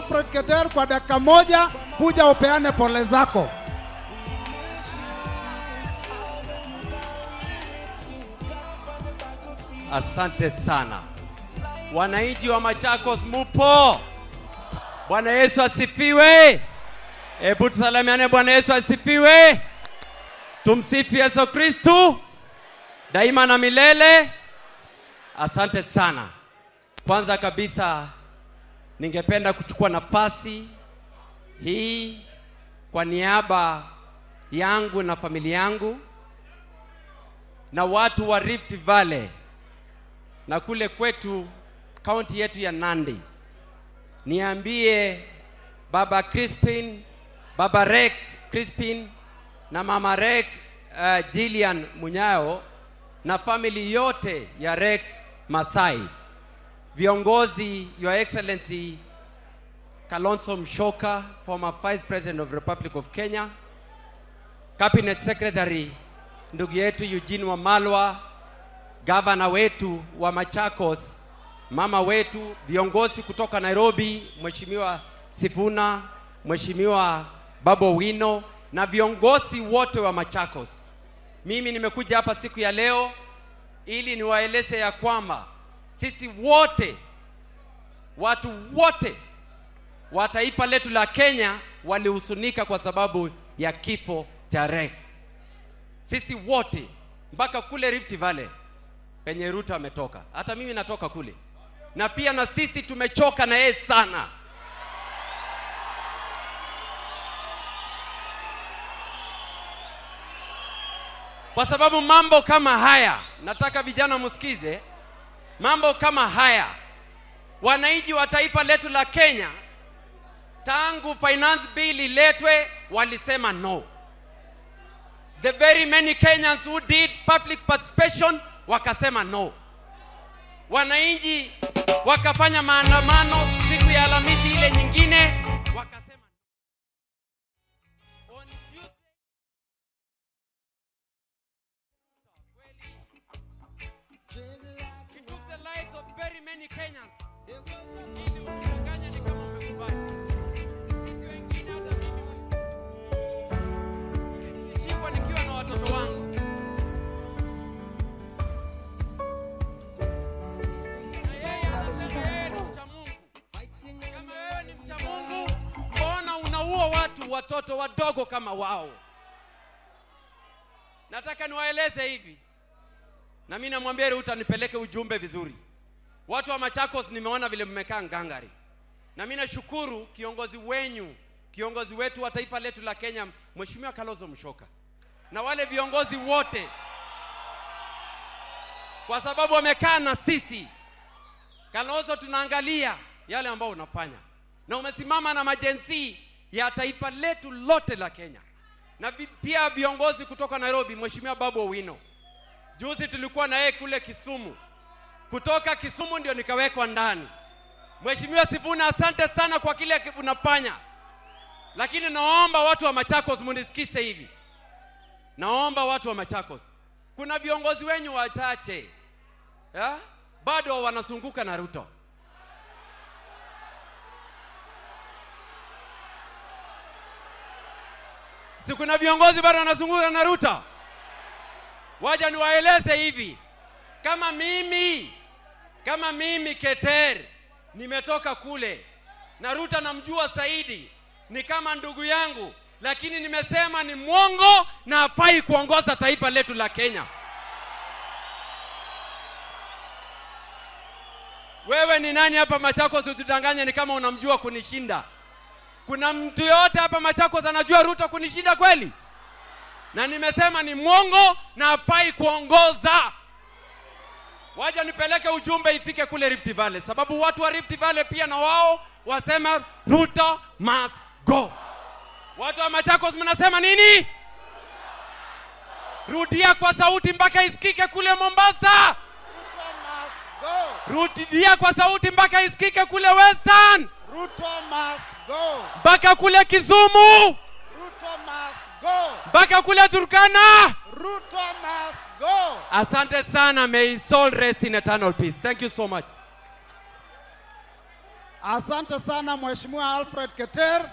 Alfred Keter kwa dakika moja, kuja upeane pole zako. Asante sana. Wananchi wa Machakos mupo? Bwana Yesu asifiwe. Hebu tusalamiane. Bwana Yesu asifiwe. Tumsifu Yesu Kristu daima na milele. Asante sana. Kwanza kabisa ningependa kuchukua nafasi hii kwa niaba yangu na familia yangu na watu wa Rift Valley na kule kwetu kaunti yetu ya Nandi, niambie Baba Crispin, Baba Rex Crispin na Mama Rex Gillian Munyao na family yote ya Rex Masai, viongozi, Your Excellency Kalonzo Musyoka, former Vice President of Republic of Kenya, Cabinet Secretary ndugu yetu Eugene Wamalwa, gavana wetu wa Machakos, mama wetu, viongozi kutoka Nairobi, Mheshimiwa Sifuna, Mheshimiwa Babu Wino na viongozi wote wa Machakos. Mimi nimekuja hapa siku ya leo ili niwaeleze ya kwamba sisi wote, watu wote wa taifa letu la Kenya walihuzunika kwa sababu ya kifo cha Rex. Sisi wote mpaka kule Rift Valley penye Ruto ametoka, hata mimi natoka kule, na pia na sisi tumechoka na yeye sana. Kwa sababu mambo kama haya, nataka vijana msikize, mambo kama haya, wananchi wa taifa letu la Kenya tangu finance bill iletwe walisema no. The very many Kenyans who did public participation wakasema no. Wananchi wakafanya maandamano siku ya Alhamisi ile nyingine wakasema no. On Tuesday, he took the lives of very many Kenyans. Ili ukidanganya ni kama umekubali. Sisi wengine hata mimi nilishikwa nikiwa na watoto wangu. Na yeye anasema yeye ni mcha Mungu. Kama wewe ni mcha Mungu, mbona unaua watu, watoto wadogo kama wao? Nataka niwaeleze hivi, na mimi namwambia Ruto nipeleke ujumbe vizuri. Watu wa Machakos nimeona vile mmekaa ngangari. Na mimi nashukuru kiongozi wenyu, kiongozi wetu wa taifa letu la Kenya, Mheshimiwa Kalonzo Musyoka, na wale viongozi wote, kwa sababu wamekaa na sisi. Kalonzo, tunaangalia yale ambayo unafanya, na umesimama na majensi ya taifa letu lote la Kenya. Na pia viongozi kutoka Nairobi, Mheshimiwa Babu Owino, juzi tulikuwa na yeye kule Kisumu. Kutoka Kisumu ndio nikawekwa ndani. Mheshimiwa Sifuna, asante sana kwa kile unafanya. Lakini naomba watu wa Machakos munisikize hivi. Naomba watu wa Machakos, kuna viongozi wenyu wachache ya? Bado wanazunguka na Ruto. Si kuna viongozi bado wanazunguka na Ruto? Waja niwaeleze hivi. Kama mimi Keter nimetoka kule na Ruto namjua zaidi, ni kama ndugu yangu, lakini nimesema ni mwongo na hafai kuongoza taifa letu la Kenya. Wewe ni nani hapa Machakos utudanganye ni kama unamjua kunishinda? Kuna mtu yote hapa Machakos anajua Ruto kunishinda kweli? Na nimesema ni mwongo na hafai kuongoza. Waja nipeleke ujumbe ifike kule Rift Valley, sababu watu wa Rift Valley pia na wao wasema Ruto must go. Watu wa Machakos mnasema nini? Rudia kwa sauti mpaka isikike kule Mombasa. Ruto must go. Rudia kwa sauti mpaka isikike kule Western. Ruto must go. Mpaka kule Kisumu. Ruto must go. Mpaka kule Turkana. Ruto must go. Asante sana. May his soul rest in eternal peace. Thank you so much. Asante sana Mheshimiwa Alfred Keter.